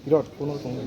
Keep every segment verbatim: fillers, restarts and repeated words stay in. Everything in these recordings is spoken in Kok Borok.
Birot kuno tong.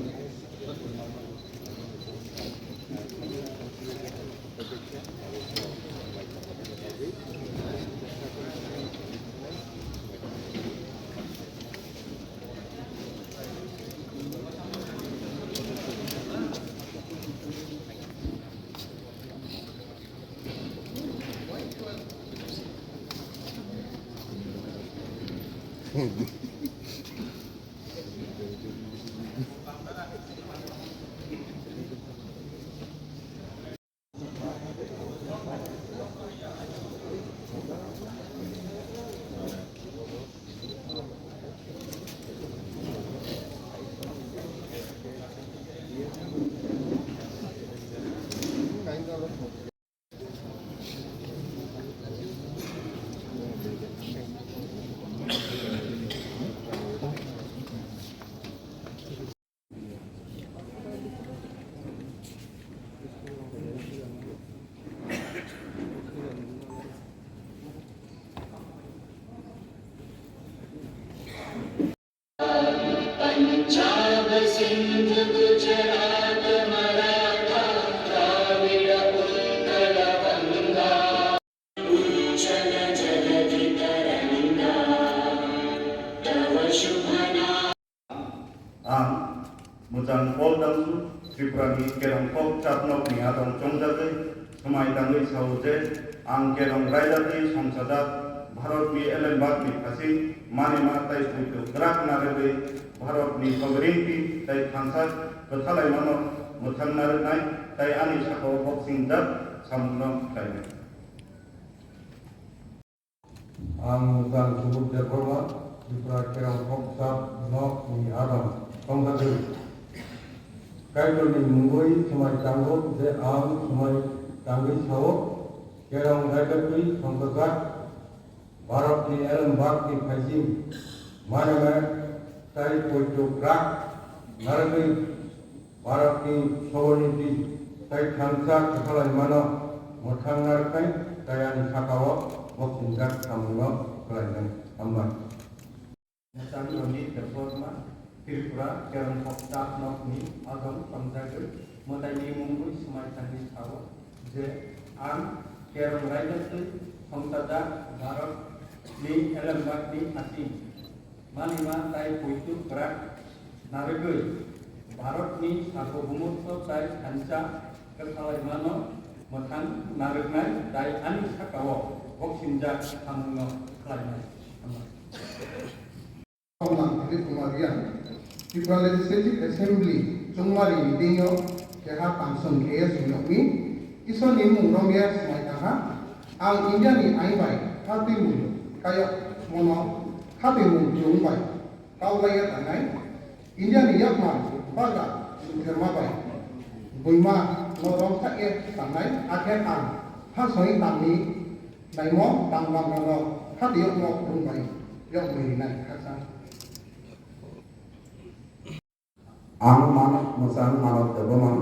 Punjab सिन्ध गुजरात मराठा द्राविड उत्कल गङ्गा उच्छल जलधि तरङ्गा तव शुभ नाम। Ang Mwchang Paul Dangsu, Tripura ni Kerong Kok Chapnok ni adong chongjagwi, swmai tangwi sao je, ang Kerong raida twi songchajak Bharat ni elembak ni phasing manima tei puitu kwrak narwgwi Bharat ni sovereignty tei thansa kwthalaimano mwthang narwknai tei ani sakao boksing jak samungno khlainai. Ang Mwchang Subudh Debbarma, Tripura Kerong Kok Chapnok ni adong chongjagwi. Kaitorni mungwi swmai tango je ang swmai tangwi sao, Kerong raida twi songchajak Bharatni elembakni phaising manima tei poito kwrak narwgwi Bharatni sovereignty tei thansa kwthalaimano mwthang narwknai tei ani sakao boksing jak samungno khlainai. Hambai. Mwchang Roni Debbarma, Tripura Kerong Kok Chapnokni adong chongjagwi mwtaini mungwi swmai tangwi sao je, ang Kerong raida twi songchajak Bharatni elembakni phasing manima tei poito kwrak narwgwi Bharatni sarbobomoto tei thansa kwthalaimano mwthang narwknai tei ani sakao boksing jak samungno khlainai. Hambai. Komang Dilip Kumar Riang, Tripura Legislative Assembly chongmari ni deing o keha tamsong khe sumyokni Isorni mung romya swmai tangha. Ang India ni ain bai khatwi mung kayok mono khatwi mung chwng bai kaulaiya tangnai. India ni yakmar bagra sutherma bai buima no romsa e tangnai, akhe ang ha soi tangni naimo tang bamrano khatwi yokmo rung bai yokmui rinai khaksa. Ang Manok Mwchang Manok Debbarma,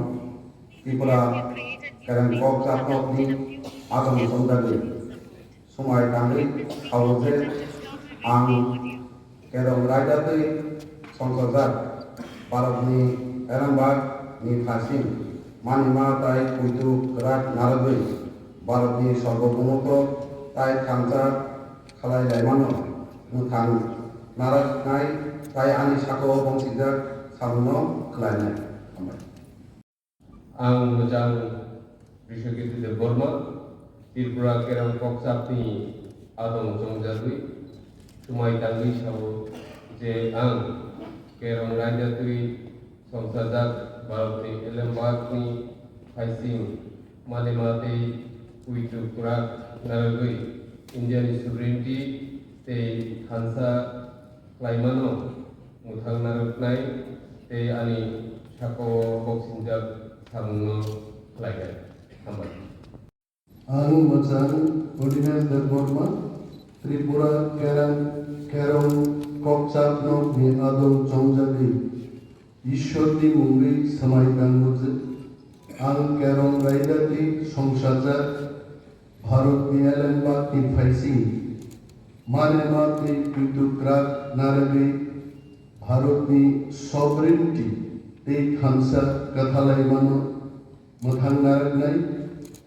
Tripura Kereng Kok Chapnokni adong chongjagwi. Swmai tangwi sao je ang Kerong raida twi songchajak Bharatni elembak ni phasing manima tei puitu kwrak narwgwi Bharatni sarbobomoto tei thansa khlai laimano mwthang narwknai tei ani sakao bongsijak samungno khlainai. Hambai. Ang Mwchang Rishaketu Debbarma, Tripura Kerong Kokchapni adong chongjagwi, swmai tangwi sao je ang Kerong raida twi songchajak Bharatni elembakni phaising manima tei puitu kwrak narwgwi Indiani sovereignty tei thansa khlaimano mwthang narwknai tei ani sakao boksingjak samungno khlainai. Hambai. Ang Mwchang Odines Debbarma, Tripura Kerang, Kerong Kokchapnokni adong chongjagwi Ishwarni mungwi swmai tango je, ang Kerong raidati songchajak Bharatni elembakni phaising manema tei puitu kwrak narwgwi Bharatni sovereignty tei thansa kwthalaimano mwthang narwknai,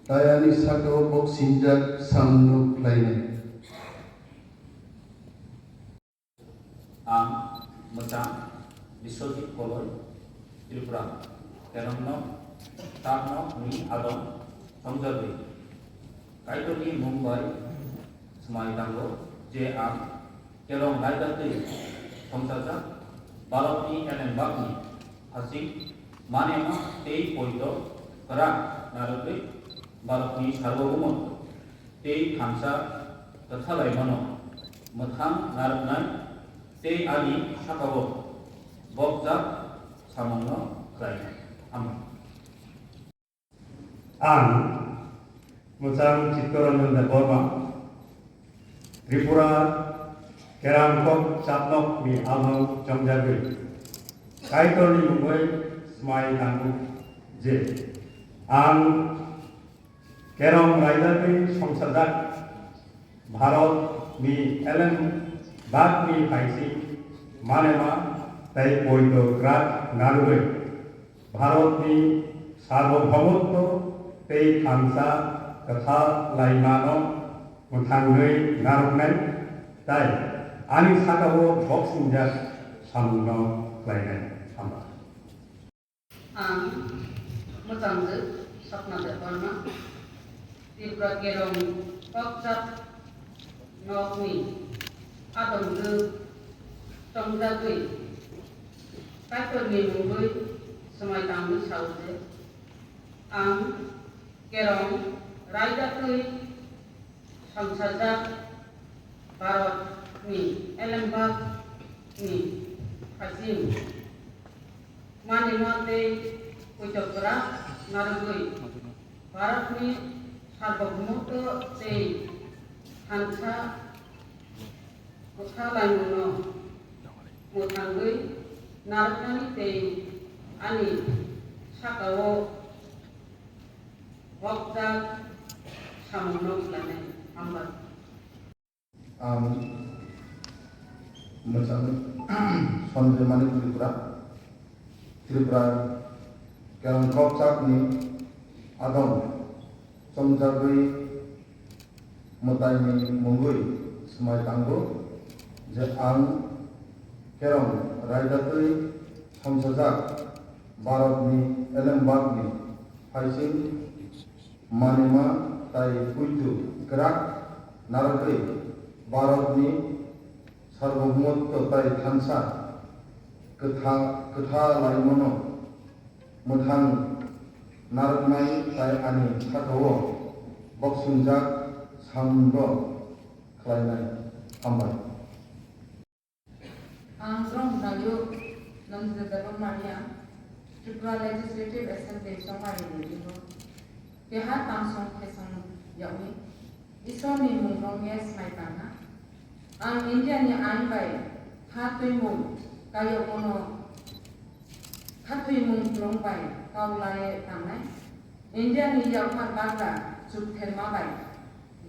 tei ani sakao boksingjak samungno khlainai. Ang mwchang Biswajit Koloi, Tripura, kerongno chapnokni adong chongjagwi Kaitorni mung bai swmai tango je ang kerong raidatwi songchajak Bharatni elembakni hasing manema tei poito kwrak narwgwi Bharatni sarbogumo tei thansa kwthalaimano mwthang narwknai tei ani sakao bokjak samungno khlainai. Amen. Ang mwchang Chittaranjan Debbarma, Tripura, kerong kok chapnokni adong chongjagwi Kaitorni mungwi swmai tango je ang kerong raidatwi songchajak Bharatni elembakni phaising manema tei poito kwrak narwgwi Bharatni sarbohomotto tei thansa kwthalaimano mwthangwi narwknai tei ani sakao boksingjak samungno khlainai. Hambai. Ang mwchangwi Sapna Debbarma, Tripura kerong kokchap nokni adongwi chongjagwi Kaitorni mungwi swmai tangwi sao je, ang kerong raidatwi songchajak Bharatni elembakni phaising manima tei poito kwrak narwgwi Bharatni sarbohomotto tei thansa kwthalaimano mwthangwi narwknani tei ani sakao bokjak samungno khlainai. Hambai. Ang mwchang Sanjay Manik Tripura, Tripura kerong kokchapni adong chongjagwi mwtaini mungwi swmai tango je ang kerong raidatwi songchajak Bharatni elembakni phaising manima tei poito kwrak narwgwi Bharatni sarbohomotto tei thansa kwtha-, kwthalaimano mwthang narwknai tei ani sakao boksingjak samungno khlainai. Hambai. Ang Rong Nayu, Nandita Debbarma, Tripura Legislative Assembly chongmani ni bisingo keha tangsong khesong yagwi Isorni mung romwi swmai tangna. Ang India ni ain bai kha twimung kayokmano kha twimung kwrwng bai kau lai tangnai. India ni yakmar bagra chuktherma bai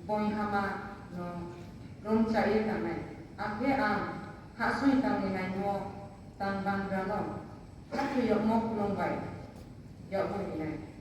boihama no rwngchaiwi tangnai. Akhe ang khasui tangwi naimo tang bangra no khathwi yokmo kwrwng bai yokwi rinai.